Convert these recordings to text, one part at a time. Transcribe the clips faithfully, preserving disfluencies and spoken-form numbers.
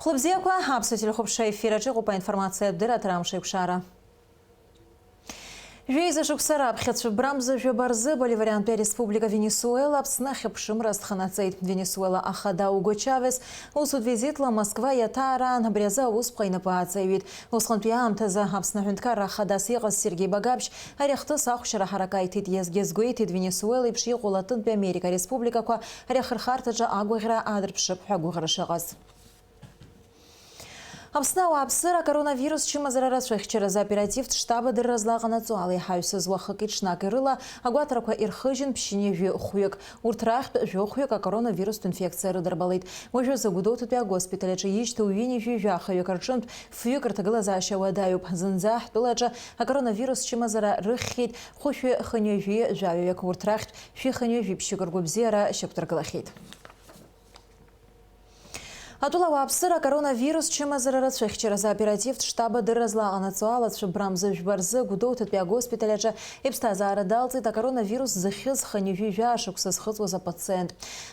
Хәлыбзиақәа, аԥсуа телехәаԥшра ефир аҿы иҟоуп аинформациатә дырраҭара Амш еиқәшара. Жәеиза шықәса раԥхьа цәыббра мза жәаба рзы Боливариантәи ареспублика Венесуела Аԥсны ахьыԥшымра азханаҵеит. Венесуела ахада Уго Чавес усутә визитла Москва иаҭаараан абри азы аусԥҟа инапы ааҵаҩит. Усҟантәи аамҭазы Аԥсны аҳәынҭқарра хадас иҟаз Сергеи Багаԥшь ари ахҭыс ахәшьара ҳарак аиҭеит, иазгьы азгәеиҭеит Венесуела еиԥш иҟоу Латынтәи Америка ареспубликақәа ари ахырхарҭаҿы агәаӷьра аадырԥшып ҳәа агәыӷра шыҟаз. Аԥсны ауааԥсыра акоронавирус чымазара рацәыхьчаразы аоперативтә штаб адырра злаҟанаҵо ала иҳаҩсыз уахыки ҽнаки рыла агәаҭарақәа ирхыжьын ԥшьынҩажәи хәҩык. Урҭ рахьтә жәохәҩык акоронавирустә инфекциа рыдырбалеит. Уажәазы Гәдоуҭатәи агоспиталь аҿы ишьҭоу ҩынҩажәи жәаха ҩык рҿынтә фҩык рҭагылазаашьа уадаҩуп. Зынӡа ҳтәылаҿы акоронавирус чымазара рыхьхьеит хәышәи хынҩажәи жәаҩаҩык, урҭ рахьтә шәи хынҩажәи ԥшьҩык ргәабзиара шьақәдыргылахьеит. Атәыла ауааԥсыра акоронавирус чымазара рацәыхьчаразы аоперативтә штаб адырра злаҟанаҵо ала цәыббра мза жәба рзы Гәдоуҭатәи агоспиталь аҿы иԥсҭазаара далҵит акоронавирус зыхьыз хынҩажәи жәаа шықәса зхыҵуаз апациент.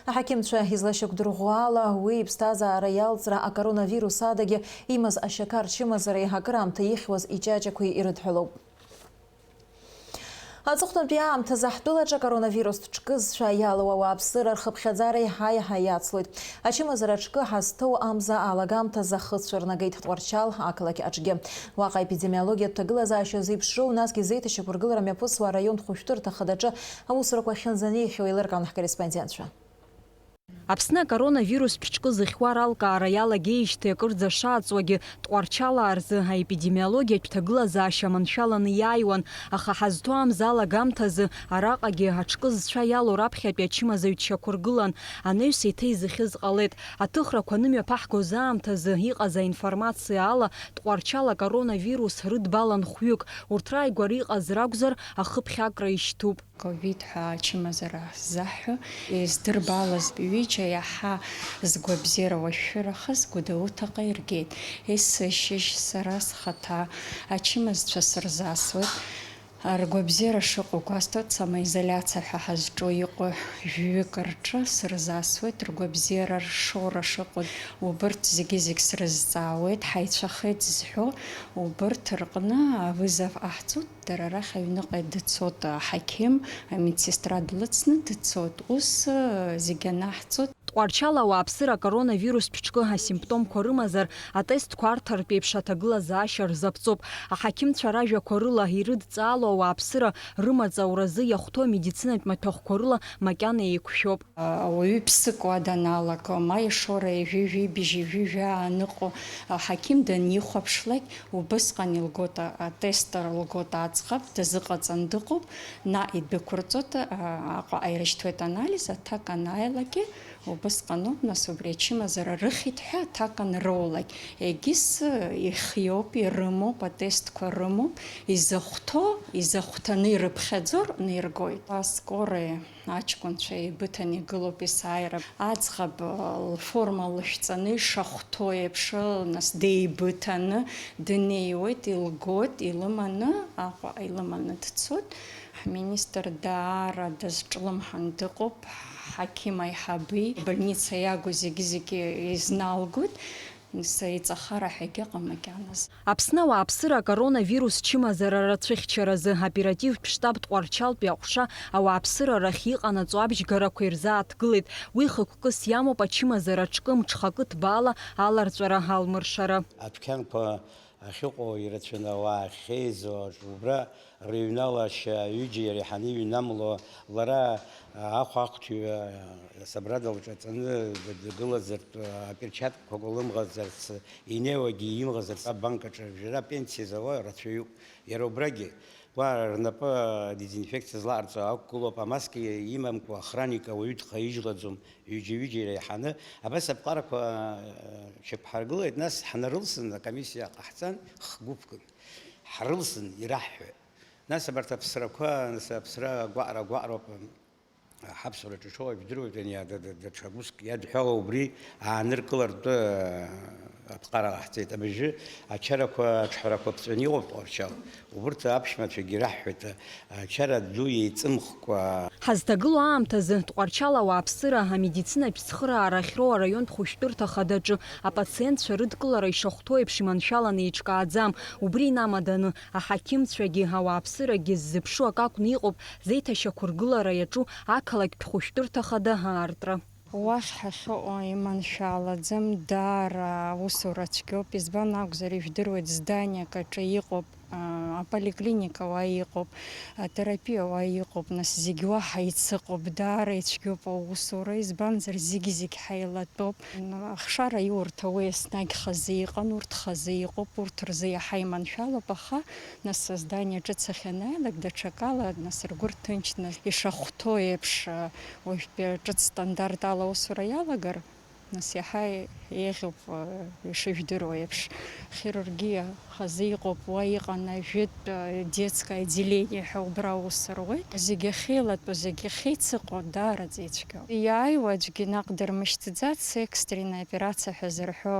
Аҳақьымцәа излашьақәдырӷәӷәо ала, уи иԥсҭазаара иалҵра акоронавирус адагьы имаз ашьақар чымазареи акыраамҭа ихьуаз иҷаҷақәеи ирыдҳәалоуп. Аҵыхәтәантәи аамҭазы ҳтәылаҿы акоронавирустә ҿкы зцәа иалоу ауааԥсыра рхыԥхьаӡара еиҳа-еиҳа иацлоит. Ачымазара аҿкы ҳазҭоу амза алагамҭазы ахыцәа рнагеит Тҟәарчал ақалақь аҿгьы. Уаҟа епидемиологиатә ҭагылазаашьа зеиԥшроу, насгьы зеиҭашьақәыргылара мҩаԥысуа араион хәышәтәырҭа хадаҿы аусурақәа ахьынӡанеихьоу еилыркаан ҳкорреспондентцәа. Аԥсны акоронавирустә ҿкы зыхьуа ралкаара иалагеижьҭеи акырӡа шааҵуагьы, Тҟәарчалаа рзы аепидемиологиатә ҭагылазаашьа маншәаланы иааиуан, аха ҳазҭо амза алагамҭазы араҟагьы аҿкы зцәа иалоу раԥхьатәи ачымазаҩ дшьақәыргылан, анаҩс еиҭа изыхьыз ҟалеит. Аҭыхрақәа анымҩаԥаҳгоз аамҭазы иҟаз аинформациа ала, Тҟәарчал акоронавирус рыдбалан хәҩык, урҭ рааигәара иҟаз ракәзар, ахыԥхьакра ишьҭуп. Ковид ҳәа ачымазара ҳзаҳҳәо, издырбалаз ҩыџьа иаҳа згәабзиара уашәшәырахаз Гәдоуҭаҟа иргеит. Есышьыжь сара схаҭа ачымазцәа сырзасуеит. Ргәабзиара шыҟоу гәасҭоит, самоизоляциа ҳәа ҳазҿу иҟоу жәҩык рҿы сырзасуеит, ргәабзиара ршоура шыҟоу убырҭ зегьы-зегь срызҵаауеит, ҳаицәахеит зҳәо убырҭ рҟны авызов ҟаҳҵоит. Дара рахь аҩныҟа дцоит аҳақьым, амедсестра длыцны дцоит. Ус, э, зегь анаҳҵоит. Тҟәарчал ауааԥсыра акоронавирустә ҿкы асимптомқәа рымазар, атестқәа арҭартә еиԥш аҭагылазаашьа рзаԥҵоуп. Аҳақьымцәа ражәақәа рыла, ирыдҵаало ауааԥсыра рымаҵ ауразы иахәҭоу амедицинатә маҭәахәқәа рыла макьана еиқәшәоуп. Ауаҩы ԥсыкуа даналага, ма ишоура ҩажәи жәибжь, ҩажәи жәаа аныҟоу аҳақьым данихәаԥшлак, убысҟан илгоит а-, атестер лгоит аӡӷаб, дазыҟаҵан дыҟоуп, наҟ идәықәырҵоит, а, Аҟәа ирышьҭуеит анализ, аҭак анааилакгьы, убысҟаноуп, нас, убри ачымазара рыхьит ҳәа аҭак анроулак. Егьыс, э, ихиоуп, ирымоуп, атестқәа рымоуп, изахәҭоу, изахәҭаны ирыԥхьаӡо рҟны иргоит. Аскорая аҷкәынцәа еибыҭаны игылоуп есааира. Аӡӷаб, э, лформа лышәҵаны ишахәҭоу еиԥш, нас деибыҭаны днеиуеит, илгоит, илыманы, Аҟәа илыманы дцоит. Ҳминистр даара дазҿлымҳан дыҟоуп, ҳақьым аиҳаби, больница иагу зегьы-зегьы изналгоит, нас иҵахара ҳәа егьыҟам макьаназ. Аԥсны ауааԥсыра акоронавирус чымазара рацәыхьчаразы аоперативтә штаб Тҟәарчалтәи аҟәша ауааԥсыра рахь иҟанаҵо абжьгарақәа ирзааҭгылеит. Уи хықәкыс иамоуп ачымазара ҿкы мҽхакы ҭбаала аларҵәара алмыршара. Адәқьанқәа ахьыҟоу ирацәаны ауаа ахьеизо аҿы убра рыҩналашьа ҩыџьа иреиҳаны иҩнамло, лара, а, ахәаахәҭҩы, а, асабрада лҿаҵаны дгылазартә, а, аперчаткақәа лымӷазарц, инеиуагьы имӷазарц абанк аҿы, жәра пенсиа зауа рацәаҩуп. Иара убрагьы, уа рнапы, а, дезинфекциа злаҟарҵо ақәгылоуп, амаска имамкәа охранник ауаҩы дхаижьлаӡом. Ҩыџьа-ҩыџьа иреиҳаны абас аԥҟарақәа, э, шьақәҳаргылеит, нас ҳнарылсын, акомиссиа ҟаҳҵан, х-гәыԥк ҳрылсын, ираҳҳәоит. Нас абарҭ аԥсрақәа, нас аԥсра агәаҟра-агәаҟроуп, Ҳаԥсуара ҿыцу ажәдыруеит, ани ада-, да-, даҽа уск иадҳәало убри ааныркылартә, э, аԥҟара ҟаҳҵеит. Абыжьы ачарақәа, аҿҳәарақәа ԥҵәаны иҟоуп Тҟәарчал. Убырҭ аԥшәмацәагьы ираҳҳәеит, ачара ду еиҵымхкәа. Ҳазҭагылоу аамҭазы Тҟәарчал ауааԥсыра амедицинатә цхыраара ахьроу араионтә хәышәтәырҭа хадаҿы апациентцәа рыдкылара ишахәҭоу еиԥш иманшәаланы еиҿкааӡам. Убри инамаданы, аҳақьымцәагьы ауааԥсырагьы ззыԥшу акы акәны иҟоуп зеиҭашьақәыргылара иаҿу ақалақьтә хәышәтәырҭа хада аартра. Уахь ҳахьыҟоу иманшәалаӡам, даара аусура цәгьоуп, избан акәзар, ижәдыруеит, зданиак аҿы иҟоуп, а, аполиклиника уа иҟоуп, атерапиа уа иҟоуп, нас зегь уаҳа ицыҟоуп, даара ицәгьоуп аусура, избанзар, зегь-зегь ҳаилатәоуп. Ахшара иурҭа уи еснагь хазы иҟан, урҭ хазы иҟоуп, урҭ рзы иаҳа иманшәалоуп, аха, нас, здание ҿыц ахьанааилак, даҽакала, нас, ргәы рҭынчны, ишахәҭоу еиԥш, уажәтәи ҿыц стандарт ала аусура иалагар, нас, иаҳа еиӷьуп, ишыжәдыруа еиԥш. Хирургиа хазы иҟоуп, уа иҟан ажәытә детское отделение ҳәа убра аус руеит. Зегь ахьеилатәоу, зегь ахьеицыҟоу даараӡа ицәгьоуп. Иааиуа аӡәгьы наҟ дырмышьҭӡац, экстренная операция ҳәа зырҳәо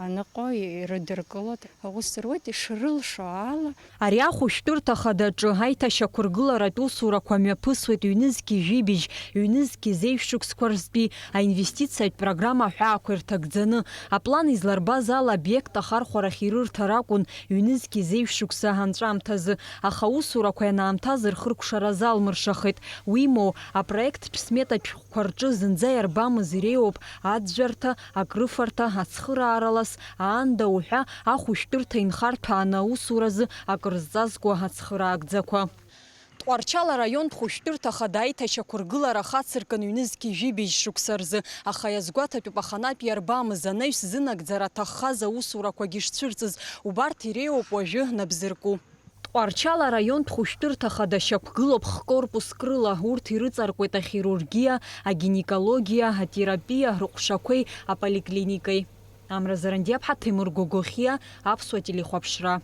аныҟоу ирыдыркылоит. Аус руеит ишрылшо ала. Ари ахәышәтәырҭа хадаҿы аиҭашьақәыргыларатә усурақәа мҩаԥысуеит ҩнызқьи жәибжь, ҩнызқьи зеижә шықәсқәа рзтәи аинвестициатә программа аҳәаақәа ирҭагӡаны. Аплан изларбаз ала, обиект ахархәарахь ирырҭар акәын ҩнызқьи зеижә шықәса анҵәамҭазы, аха аусурақәа ианаамҭаз рхыркәшара залмыршахеит. Уимоу, апроекттә сметатә шәҟәқәа рҿы зынӡа иарбамыз иреиуоуп аӡәӡәарҭа, акрыфарҭа, ацхырааралас, аанда уҳәа ахәышәтәырҭа инхарҭәааны аусуразы акрызҵазкуа ацхыраагӡақәа. Тҟәарчал араионтә хәышәтәырҭа хада аиҭашьақәыргылара хацыркын ҩнызқьи жәибжь шықәса рзы, аха иазгәаҭатәуп аханатә иарбамыз анаҩс зынагӡара аҭаххаз аусурақәагьы шцәырҵыз, убарҭ иреиуоуп уажәы нап зырку. Тҟәарчал араионтә хәышәтәырҭа хада шьақәгылоуп х-корпуск рыла, урҭ ирыҵаркуеит ахирургиа, агинекологиа, атерапиа рыҟәшақәеи аполиклиникеи. Амра Зарандиаԥҳа, Ҭемыр Гогохиа, Аԥсуа телехәаԥшра.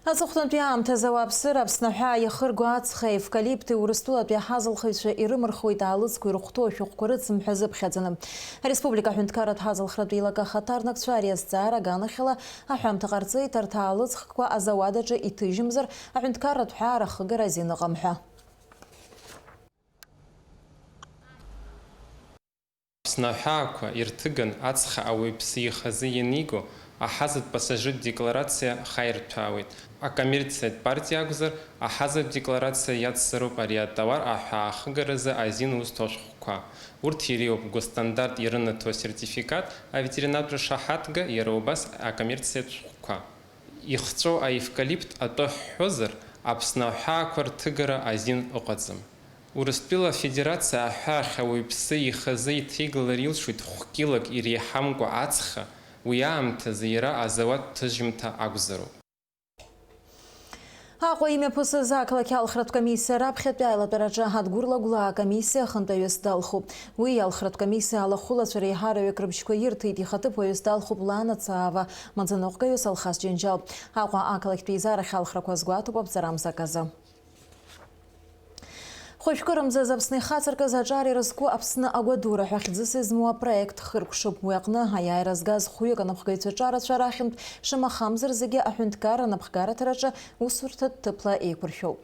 Аҵыхәтәантәи аамҭазы ауааԥсыра Аԥсны аҳәаа иахырго ацха, аевкалипти Урыстәылатәи аҳазылхыҩцәа ирымырхуеит аалыҵқәа ирыхәҭоу ашәҟәқәа рыцымҳәа зыԥхьаӡаны. Ареспублика аҳәынҭқарратә ҳазылхратә еилакы ахаҭарнакцәа ари азҵаара аганахьала аҳәамҭа ҟарҵеит, арҭ аалыҵқәа азауад аҿы иҭыжьымзар, аҳәынҭқарратә ҳәаа рахыгара азин ыҟам ҳәа. Аԥсны аҳәаақәа ирҭыган ацха ауаҩԥсы ихазы ианиго, аҳазатә пассажиртә декларациа хаирҭәаауеит. Акоммерциатә партиа акәзар, аҳазатә декларациа иацзароуп ари атауар аҳәаа ахыгаразы азин узҭо ашәҟәқәа. Урҭ иреиуоуп госстандарт ирынаҭо асертификат, аветеринартә ршаҳаҭга, иара убас акоммерциатә шәҟәқәа. Ихҵәоу аевкалипт атәы ҳҳәозар, Аԥсны аҳәаақәа рҭыгара азин ыҟаӡам. Урыстәыла Афедерациа аҳәаахь ауаҩԥсы ихазы иҭеигалар илшоит хә-килак иреиҳамкәа ацха, уи аамҭазы иара азауад ҭыжьымҭа акәзароуп. Аҟәа имҩаԥысыз ақалақь алхратә комиссиа раԥхьатәи аилатәараҿы Адгәыр Лагәлаа акомиссиа ахантәаҩыс далхуп. Уи алхратә комиссиа алахәылацәа реиҳараҩык рыбжьқәа ирҭеит, ихаҭыԥуаҩыс далхуп Лана Цаава, маӡаныҟәгаҩыс Алхас Џьынџьал. Аҟәа ақалақьтә еизарахь алхрақәа азгәаҭоуп абҵарамзак азы. Хәышәкырамзаз Аԥсны ихацыркыз аҿар ирызку Аԥсны агәадура ҳәа хьӡыс измоу апроект хыркәшоуп. Уи аҟны аиааира згаз хәҩык анапхгаҩцәа ҿарацәа рахьынтә, шамахамзар зегьы аҳәынҭқарра анапхгараҭараҿы усурҭатә ҭыԥла еиқәыршәоуп.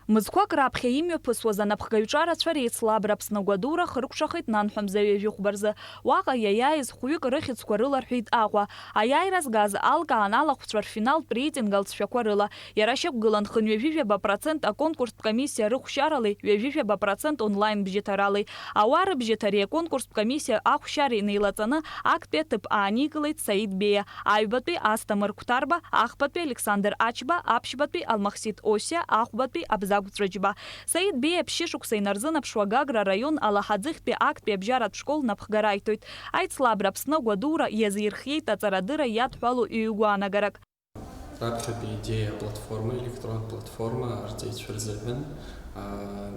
Мызқәак раԥхьа имҩаԥысуаз анапхгаҩ ҿарацәа реицлабра Аԥсны агәадура хыркәшахеит нанҳәа мза ҩажәи хәба рзы. Уаҟа иаиааиз хәҩык рыхьӡқәа рыларҳәеит Аҟәа. Аиааира згаз алкаан алахәцәа рфиналтә реитинг алҵшәақәа рыла. Иара шьақәгылан хынҩажәижәаба процент аконкурстә комиссиа рыхәшьаралеи ҩажәижәаба процент онлайн бжьыҭаралеи. Ауаа рыбжьыҭареи аконкурстә комиссиа ахәшьареи неилаҵаны, актәи аҭыԥ ааникылеит Саид Беиа, аҩбатәи Асҭамыр Қәҭарба, ахԥатәи Александр Ачба, аԥшьбатәи Алмахсиҭ Осиа, ахәбатәи Абзагә Ҵәыџьба. Саид Беиа ԥшьышықәса инарзынаԥшуа Гагра араион Алаҳаӡыхьтәи актәи абжьаратә школ напхгара аиҭоит. Аицлабра Аԥсны агәадура иазирхиеит аҵарадырра иадҳәалоу ҩ-гәаанагарак. Раԥхьатәи идеиа аплатформа, електронтә платформа арҵаҩцәа рзыҳәан, аа,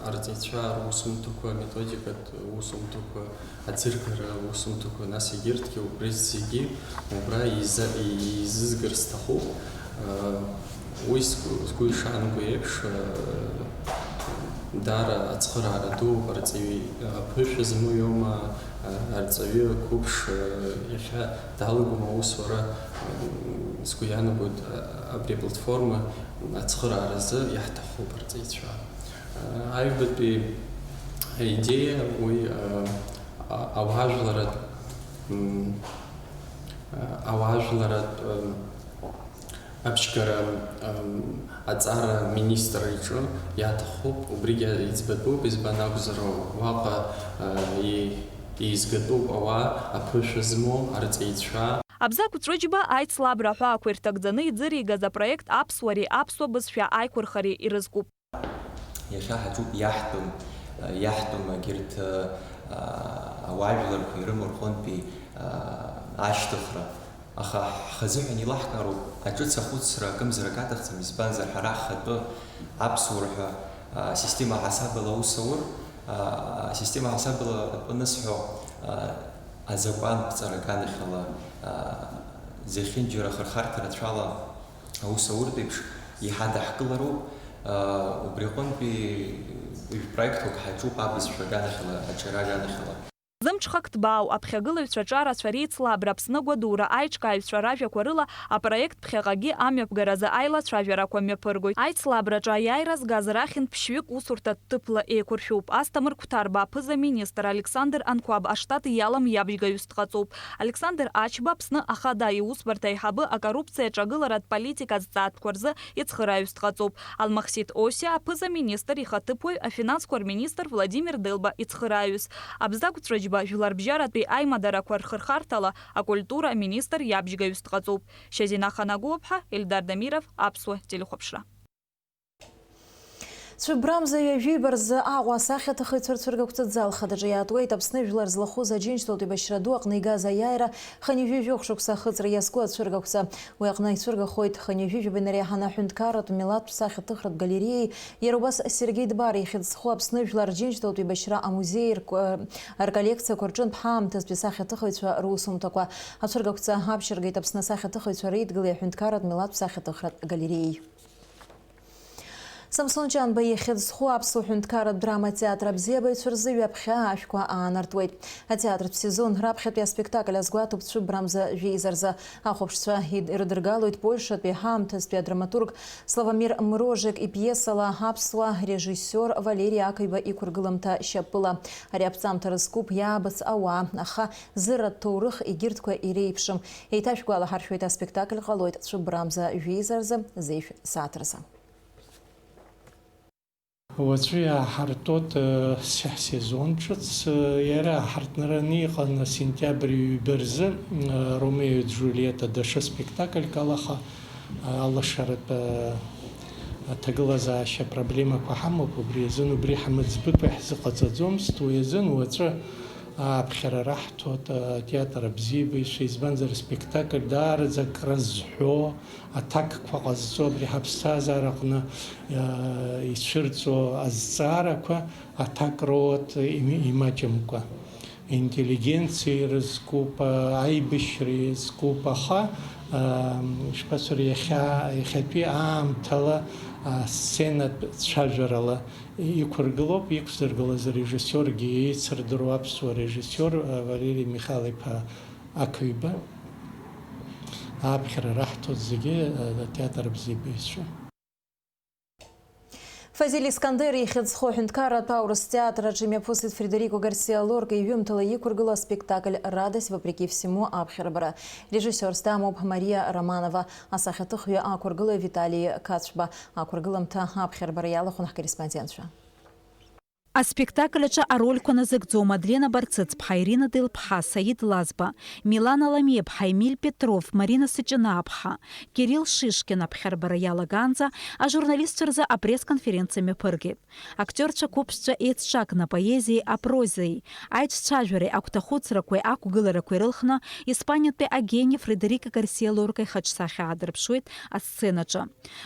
арҵаҩцәа русумҭақәа, аметодикатә усумҭақәа, аӡыргара усумҭақәа, нас егьырҭгьы убри зегьы убра еиза-, еизызгар сҭахуп. Аа, Уи сгәы, сгәы ишаанагоу еиԥш, даара ацхыраара дууп, арҵаҩы аԥышәа змоу иоума, арҵаҩы қәыԥш, иахьа далагом аусура, сгәы иаанагоит, абри аплатформа ацхырааразы иаҳҭахуп арҵаҩцәа. Аҩбатәи аидеиа уи, а, ауаажәларратә, м, а, ауаажәларратә, м, Аԥшьгара, ам, аҵара министр иҿы иаҭахуп, убригьы иӡбатәуп, избан акәзар, уаҟа, а, и-, еизгатәуп ауаа аԥышәа змоу, арҵаҩцәа. Абзагә Ҵәыџьба аицлабра аҳәаақәа ирҭагӡаны иӡыригаз апроект аԥсуареи аԥсуа бызшәа аиқәырхареи ирызкуп. Иахьа ҳаҿуп иаҳтәым, иаҳтәым егьырҭ, а, ауаажәларқәа ирымоу рҟынтәи, а, ашьҭыхра. Аха ҳхазыҳәан илаҳкаароуп, аҿыц ахәыцра акымзарак аҭахӡам, избанзар, ҳара ҳхатәы аԥсуара ҳәа, а, система ҳасабала аус аур, а, асистема ҳасабала атәы анысҳәо, а, азакәан ԥҵара аганахьала, а, зехьынџьара ахырхарҭа рацәала аус ауртә еиԥш, иҳадаҳкылароуп, а, убри аҟынтәи ҩ-проектқәак ҳаҿуп абызшәа аганахьала, аҿиара аганахьала. Зымҽхак ҭбаау аԥхьагылаҩцәа аҿарацәа реицлабра Аԥсны агәадура аиҿкааҩцәа ражәақәа рыла апроект ԥхьаҟагьы амҩаԥгаразы аилацәажәарақәа мҩаԥыргоит. Аицлабраҿы аиааира згаз рахьынтә ԥшьҩык усурҭатә ҭыԥла еиқәыршәуп. Асҭамыр Қәҭарба аԥыза-министр Александр Анқәаб аштат иалам иабжьгаҩыс дҟаҵоуп. Александр Ачба Аԥсны Ахада иусбарҭа аиҳабы акоррупциа аҿагыларатә политика азҵаатәқәа рзы ицхырааҩыс дҟаҵоуп. Алмахсиҭ Осиа аԥыза-министр ихаҭыԥуаҩ, афинансқәа рминистр Владимир Делба ицхырааҩыс. Абзагә Ҵәыџьба жәларбжьаратәи аимадарақәа рхырхарҭала акультура аминистр иабжьгаҩыс дҟаҵоуп. Шьазина Ханагәыуаԥҳа, Ельдар Дамиров, Аԥсуа телехәаԥшра. Цәыббрамза ҩажәиба рзы Аҟәа асахьаҭыхыҩцәа рцәыргақәҵа зал хадаҿы иаатуеит. Аԥсны жәлар злахәыз Аџьынџьтәылатә еибашьра ду аҟны игаз аиааира хынҩажәи жәохә шықәса ахыҵра иазку ацәыргақәҵа. Уи аҟны ицәыргахоит хынҩажәи жәаба инареиҳаны аҳәынҭқарратә милаҭтә сахьаҭыхратә галереиеи, иара убас Сергеи Дбар ихьӡ зху Аԥсны жәлар Рџьынџьтәылатә еибашьра амузеи рк-, рколлекциақәа рҿынтә ҳаамҭазтәи асахьаҭыхыҩцәа русумҭақәа. Ацәыргақәҵа аԥшьыргеит Аԥсны асахьаҭыхыҩцәа Реидгылеи аҳәынҭқарратә милаҭтә сахьаҭыхратә галереиеи. Самсон Ҷанба ихьӡ зху аԥсуа ҳәынҭқарратә драма театр абзиабаҩцәа рзы ҩаԥхьа ашәқәа аанартуеит. Атеатртә сезон раԥхьатәи аспектакль азгәаҭоуп Цәыббрамза жәеиза рзы. Ахәаԥшцәа ид-, ирыдыргалоит Польшатәи ҳаамҭазтәи адраматург Славомир Мрожек ипиесала аԥсуа режиссиор Валери Ақаҩба иқәыргыламҭа шьапыла. Ари аԥҵамҭа рызкуп иаабац ауаа, аха зыратә ҭоурых егьырҭқәа иреиԥшым. Еиҭашәгәалаҳаршәоит, аспектакль ҟалоит Цәыббрамза жәеиза рзы зежә сааҭ рзы. Уаҵәы иааҳартуеит, э, ҳсезон ҿыц, э, иара аҳартнараны иҟан асентиабр ҩба рзы, э, Ромео и Джульетта даҽа спектакльк ала, аха, э, алашаратә, э, аҭагылазаашьа проблемақәа ҳамоуп, убри азын убри ҳамыӡбыкәа иаҳзыҟаҵаӡомызт, уи азын уаҵәы ааԥхьара раҳҭоит, э, атеатр абзиабаҩцәа, избанзар, аспектакль даараӡа акра зҳәо, аҭакқәа ҟазҵо абри ҳаԥсҭазаараҟны, э, ицәырҵуа азҵаарақәа аҭак роуеит им-, имаҷымкәа. Интеллигенциа ирызкуп, аибашьра иазкуп, аха, э, ишԥасҳәари, иахьа, иахьатәи аамҭала, асценатә цәажәарала иқәыргылоуп иқәзыргылаз арежиссиоргьы, еицырдыруа аԥсуа режиссиор, э, Валери Михал-иԥа Ақаҩба, ааԥхьара раҳҭоит зегьы, атеатр абзиабаҩцәа. Фазиль Искандер ихьӡ зху аҳәынҭқарратә аурыс театр аҿы имҩаԥысит Фредерико Гарсиа Лорка иҩымҭала иқәыргыло аспектакль «Радость вопреки всему» аԥхьарбара. Режиссиорс дамоуп Мариа Романова, асахьаҭыхҩы ақәыргылаҩ Витали Қацәба. Ақәыргыламҭа аԥхьарбара иалахәын ҳкорреспондентцәа. Аспектакль аҿы арольқәа назыгӡо Мадлена Барцыцԥҳа, Ирина Делԥҳа, Саид Лазба, Милана Ламиаԥҳа, Емиль Петров, Марина Сыҷанааԥҳа, Кирилл Шишкин аԥхьарбара иалагаанӡа ажурналистцәа рзы апресс-конференциа мҩаԥыргеит. Актиорцәа қәыԥшцәа еицҿакны апоезиеи апрозеи, аиҿцәажәареи, агәҭахәыцрақәеи ақәгыларақәеи рылхны, Испаниатәи агени Фредерико Гарсиа Лорка ихаҿсахьа аадырԥшуеит асценаҿы.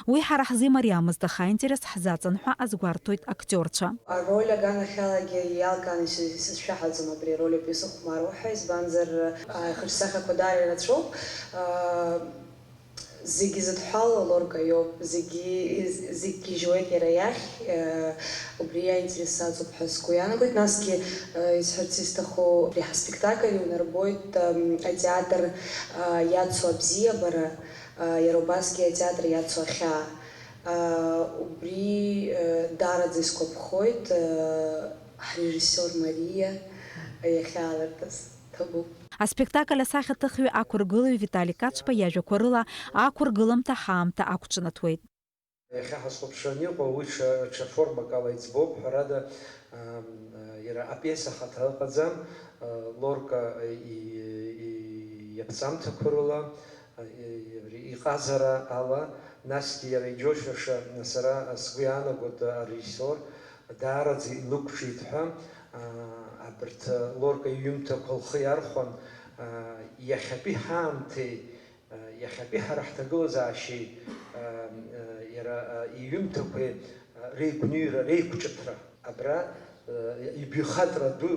Уи ҳара ҳзы имариамызт, аха аинтерес ҳзаҵан ҳәа азгәарҭоит актиорцәа. Ароль аганахьалагьы иалкааны ис-, исызшәаҳаӡом абри ароль атәы исыхәмаруа ҳәа, избанзар, а, ихаҿсахьақәа даара ирацәоуп. А, Зегьы зыдҳәалоу Лорка иоуп, зегьы, зегь гьежьуеит иара иахь, э, убри иааинтересаӡоуп ҳәа сгәы иаанагоит, насгьы, э, исҳәарц исҭаху, абри ҳаспектакль иунарбоит, эм, атеатр, э, иацу абзиабара, э, иара убасгьы атеатр иацу ахьаа. Э, убри, э, даараӡа исгәаԥхоит, э, ҳрежиссиор Мариа иахьаалыртыз. Ҭабуп. Аспектакль асахьаҭыхҩы ақәыргылаҩ Витали Кацба иажәақәа рыла, ақәыргыламҭа ҳаамҭа ақәҿнаҭуеит. Иахьа ҳазхәаԥшраны иҟоу уи ҽа, ҽа формак ала иӡбоуп, ҳәарада, ам, иара апиеса ахаҭа ыҟаӡам, а, Лорка и, и, иаԥҵамҭақәа рыла, а, и, и, иҟазара ала, насгьы иара иџьоушьаша, сара сгәы иаанагоит, арежиссиор даараӡа илықәҿиеит ҳәа, а, абарҭ Лорка иҩымҭақәа лхы иархәан, а, иахьатәи ҳаамҭеи, а, иахьатәи ҳара ҳҭагылазаашьеи, а, а, иара, а, иҩымҭақәеи, а, реигәныҩра, реиқәҿыҭра, абра, а, ибаҩхатәра ду,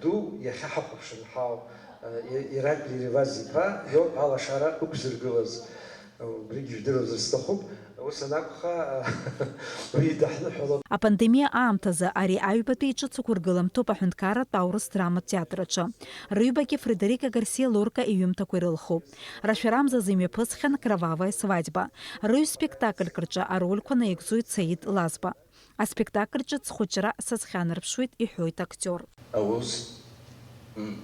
ду иахьа ҳахәаԥшын ҳауп, а, и-, Ираклий Реваз-иԥа иоуп алашара ықәзыргылаз. Убригьы жәдыруазар сҭахуп, ус анакәха, уи идаҳныҳәалап. Апандемиа аамҭазы ари аҩбатәи иҿыц ақәыргыламҭоуп аҳәынҭқарратә аурыс драматә театр аҿы. Рыҩбагьы Фредерико Гарсиа Лорка иҩымҭақәа ирылхуп. Рашәарамзазы имҩаԥысхьан Кровавая свадьба. Рыҩспектакльк рҿы арольқәа наигӡоит Саид Лазба. Аспектакль ҿыц хәыҷра сазхьанарԥшуеит, иҳәоит актиор. Аус, м,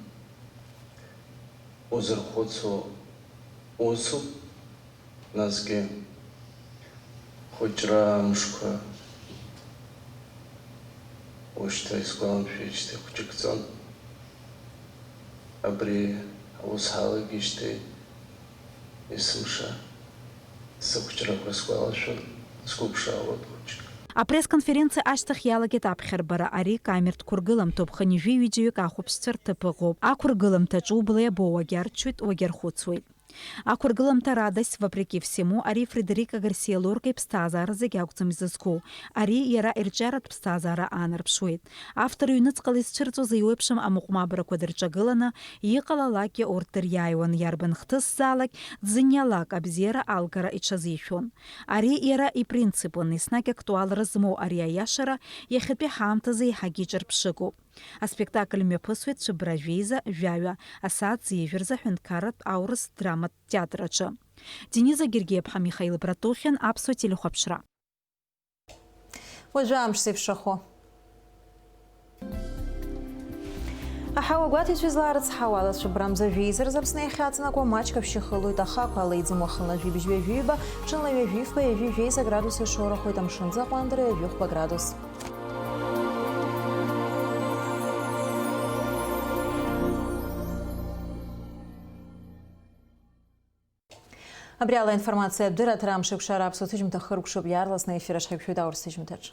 узырхәыцуа усуп, насгьы хәыҷра амшқәа ушьҭа исгәаламшәеижьҭеи хәҷык ҵуан. Абри аус ҳалагеижьҭеи есымша сыхәҷрақәа сгәалашәон, сгәыԥшаауан хәыҷык. Апресс-конференциа ашьҭахь иалагеит аԥхьарбара, ари камертә қәыргыламҭоуп, хынҩажәи ҩыџьаҩык ахәаԥшцәа рҭыԥ ыҟоуп. Ақәыргыламҭаҿы убла иабо уагьарчоит, уагьархәыцуеит. Ақәыргыламҭа Радость, вопреки всему, ари Фредерико Гарсиа Лорка иԥсҭазаара зегь акәӡам изызку. Ари иара ирҿиаратә ԥсҭазаара аанарԥшуеит. Автор иҩныҵҟала изцәырҵуаз еиуеиԥшым амыҟәмабрақәа дырҿагыланы, иҟалалакгьы урҭ дыриааиуан, иарбан хҭысзаалак дзыниалак абзиара алгара иҽазишәон. Ари иара ипринципын, еснагь актуалра змоу ари аиашара иахьатәи ҳаамҭазы еиҳагьы иҿырԥшыгоуп. Аспектакль мҩаԥысуеит цәыббра жәеиза жәаҩа, асааҭ зежәа рзы аҳәынҭқарратә аурыс драматә театр аҿы. Дениза Гергиаԥҳа, Михаил Братухин, Аԥсуа телехәаԥшра. Уажәы амш зеиԥшрахо. Аҳауа гәаҭеицәа излаарыцҳауа ала цәыббрамза жәеиза рзы Аԥсны иахьаҵанакуа маҷк аԥшьа хылоит, аха ақәа алеиӡом. Уахынла жәибжь ҩажәиба, ҽынла ҩажәифба, ҩажәи жәеиза градус иашоурахоит, амшынӡы аҟәандара ҩажәихәба градус. Абри ала аинформациатә дырраҭара Амшеикәшара аԥсуа ҭыжьымҭа хыркәшоуп, иаарласны аефир аҿы ҳаиқәшәоит аурыс ҭыжьымҭаҿ.